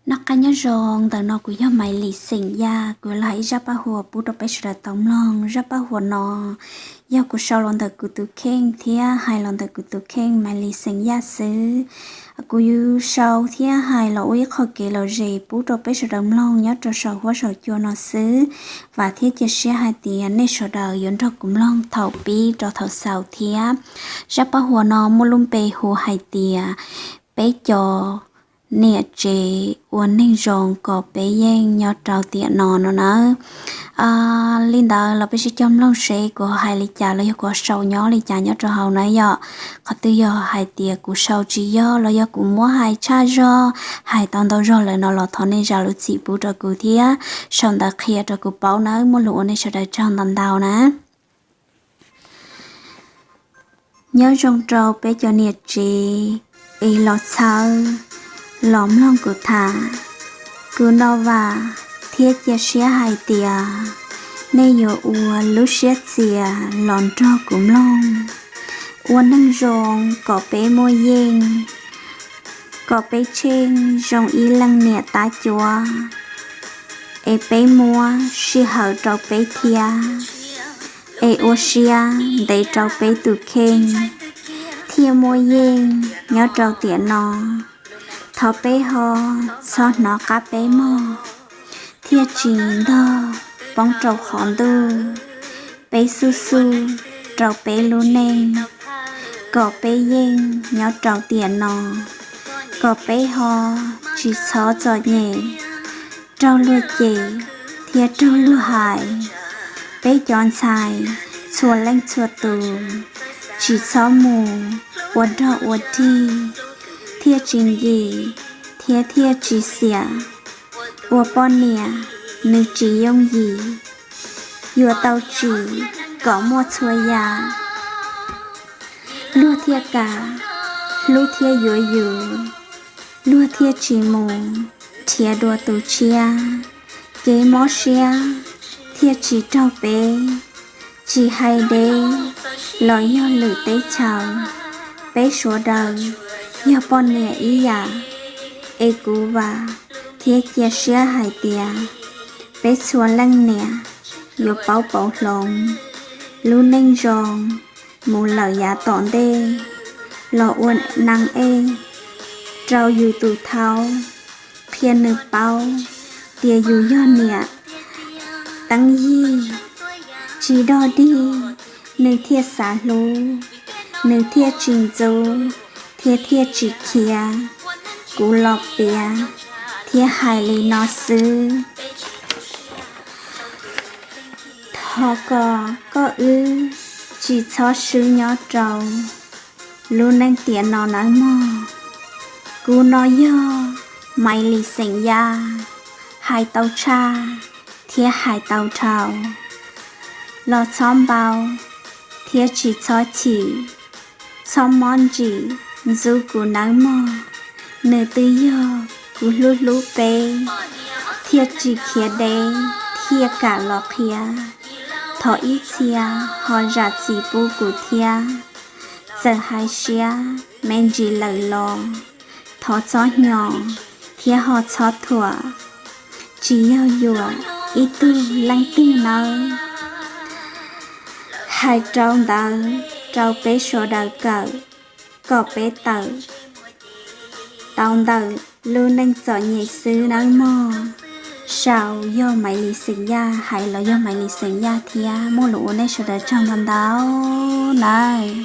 Noj qab nyob zoo, ntawm no kuv yog Maiv Lis xeem Yaj, kuv los hais ib zaj paj huam pub rau peb sawv daws tau mloog. Zaj paj huam no yog kuv sau los ntawm kuv tus kheej thiab hais los ntawm kuv tus kheej Maiv Lis xeem Yaj xwb. Kuv yuav sau thiab hais los ua ib qho kev lom zem pub rau peb sawv daws mloog nyob rau saum huab saum cua no xwb. Vam thiab cia siab hais tias nej sawv daws yuav nrog kuv mloog thaum pib rau thaum xaus thiab. Zaj paj huam no muaj lub npe hu hais tias peb cov niam tsev ua neeg zoo kom peb yeej nyob rau tiam no no nawb. Li ntawd los peb sib cog mloog seb kuv hais li cas los yog kuv sau nyob li cas nyob rau hauv na yom. Qhov twg yog hais tias kuv sau tsis yog los yog kuv muab hais tshaj zog, hais tau ntau zog lawm no los thov nej zam lub txim pub rau kuv thiab sau ntawv qhia rau kuv paub nawb. Muaj lus ua nej sawv daws tsaug ntau ntau na. Nyob zoo rau peb cov niam tsev es los txhawb los mloog kuv tham. Kuv no vam thiab cia siab hais tias nej yuav ua lub siab txias los nrog kuv mloog. Ua neeg zoo kom peb muaj yeej, kom peb tsheej zoo ib leej niam tab cuav, es peb muab sij hawm rau peb thiab, es ua siab ntev rau peb tus kheej thiaj muaj yeej nyob rau tiam no. Thov peb ho txhob hnov qab peb mog, thiaj tsis ntog poob rau qhov ntuj. Peb xub xub rau peb lub neej kom peb yeej nyob rau tiam no, kom peb ho tsis txhob txom nyem raug luag cem thiab raug luag hais. Peb cov ntxhais txhua leej txhua tus tsis txhob mus ua dog ua dig, thiaj tsis nkim thiab thiaj tsis xiam. Ua poj niam nws tsis yooj yim, yuav tau tsim kom muaj txhua yam, luag thiaj kam, hlub thiab yuav yus, luag thiaj tsis mus nrhiav dua tus tshiab. Kev mob siab thiaj tsis raug peb, tsis hais deb los yog lwm teb chaws, peb sawv daws yog poj niam ib yam. Es kuv vam thiab cia siab hais tias peb txhua leej niam yuav paub pauv hloov lub neej zoo mus lawm yav tom ntej, los ua neeg ej rau yus tus thaub, qhia nws paub tias yus yog niam teeb yig, tsis dog dig, nws thiaj xav hlub, nws thiaj tsis ntxub thiab thiaj tsis khiav. Kuv los piav thiab hais li no xwb. Thov kom koj wb tsis txhob swb nyob rau lub neej tiam no nawb mog. Kuv no yog Maiv Lis xeem Yaj, hais tau tshaj thiab hais tau dhau. Los txhob npau thiab tsis txhob chim, txhob mob ntsim ntxub kuv nawb mog. Nws twb yog kuv hlub hlub peb, thiaj tsis khiav deb thiaj kam los qhia. Thov ib txhia ho zam txim pub kuv thiab, txawm hais siab me ntsis lawm los thov txhob hnyos thiab ho txhob thuam. Tsis yog yuam ib tug leej twg nawb. Hais rau ntawd rau peb sawv daws kawm, kom peb tawm tau ntawm lub neej txom nyem xwb nawb mog. Sau yog Maiv Lis xeem Yaj, hais los yog Maiv Lis xeem Yaj thiab. Muaj lus ua nej sawv daws tsaug ntau ntau nawb.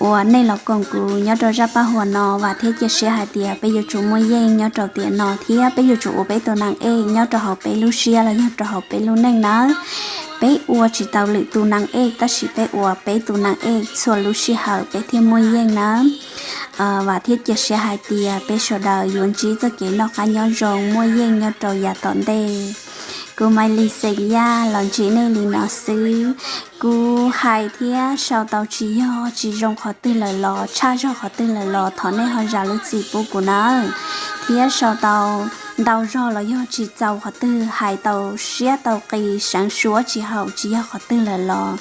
Uas nej los koom kuv nyob rau zaj paj huam no, vam thiab cia siab hais tias peb yuav tsum muaj yeej nyob rau tiam no thiab peb yuav tsum ua peb tus neeg ej nyob rau hauv peb lub siab los yog rau hauv peb lub neej nawb. Peb ua tsis tau lwm tus neeg ej tab sis peb ua peb tus neeg ej txhua lub sij hawm peb thiaj muaj yeej nawb. Vam thiab cia siab hais tias peb sawv daws yuav ntsib txoj kev noj qab nyob zoo muaj yeej nyob rau yav tom ntej. Kuv Maiv Lis xeem Yaj los ntsib nej li no xwb. Kuv hais thiab sau tau tsis yog tsis zoo qhov twg lawm los tshaj zog qhov twg lawm los thov nej ho zam lub txim pub kuv nawb. Thiab sau tau ntau zog los yog tsis txaus qhov twg, hais tau siab tau qis, seev suab tsis haum, tsis yog qhov twg lawm los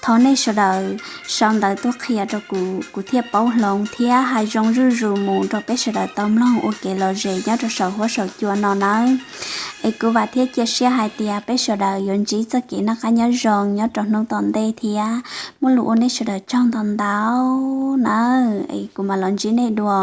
thov nej sawv daws sau ntawv tuaj qhia rau kuv, kuv thiaj paub hloov thiab hais zoo zuj zus mus rau peb sawv daws tau mloog ua kev lom zem nyob rau saum huab saum cua no nawb. Es kuv vam thiab cia siab hais tias peb sawv daws yuav ntsib txoj kev noj qab nyob zoo nyob rau hnub tom ntej thiab muaj lus ua nej sawv daws tsaug ntau ntau nawb, es kuv mam los ntsib nej dua.